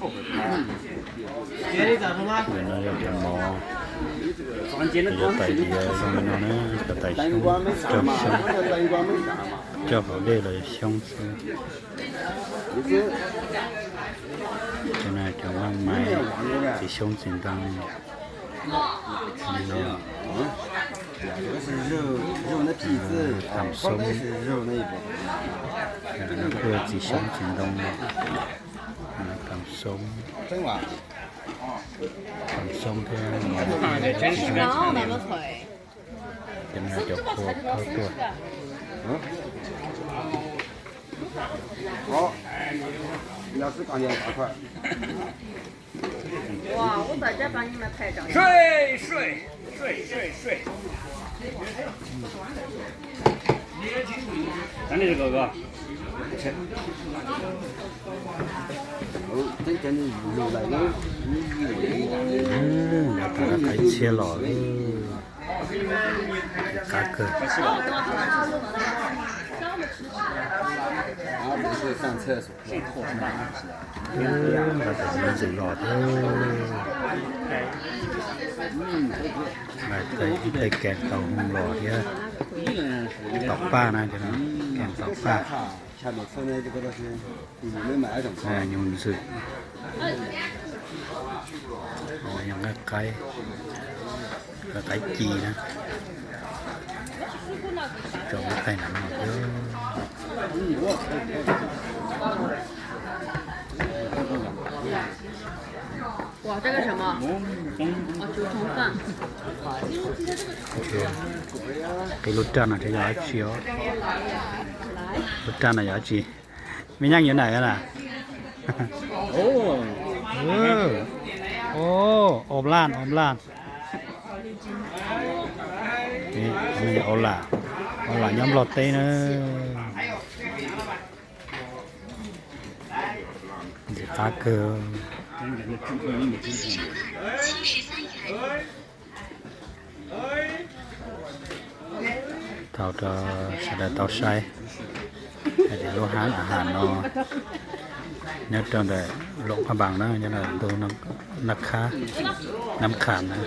Ntawm no yog cov mov, cov tais diav zoo li no na, cov tais xyoob, rau xyoob, rau hauv dej los yog xyoob xwb. Cov no cov nplooj maiv, txiv xyoob txiv ntoo, tam xoob, kuj txiv xyoob txiv ntoo, tam xoob, tam xoob thiab. Cov no cov kua thawb tuaj. Qab kawg. Ntxim los thiab. Ib tais kees tau hoo los thiab. Tom paj na, kees tom paj. Nyuj ntxwm, nyuj qaib, qaib ci na. Tso lub tais no no thiab. Qhib lub raj no thiab yog dab tsi os? Lub raj no yog dab tsi? Me nyeej yuav nram na? Ob laj, ob laj. Ob lam, ob lam nyob Nplog teb na. Ntxim qab kawg. Thov rau sawv daws tau saib hais tias lub hab a has no nyob rau ntawm Luam Phaj Npaas na, nyob rau ntuj Nab Khab, Nab Kham na.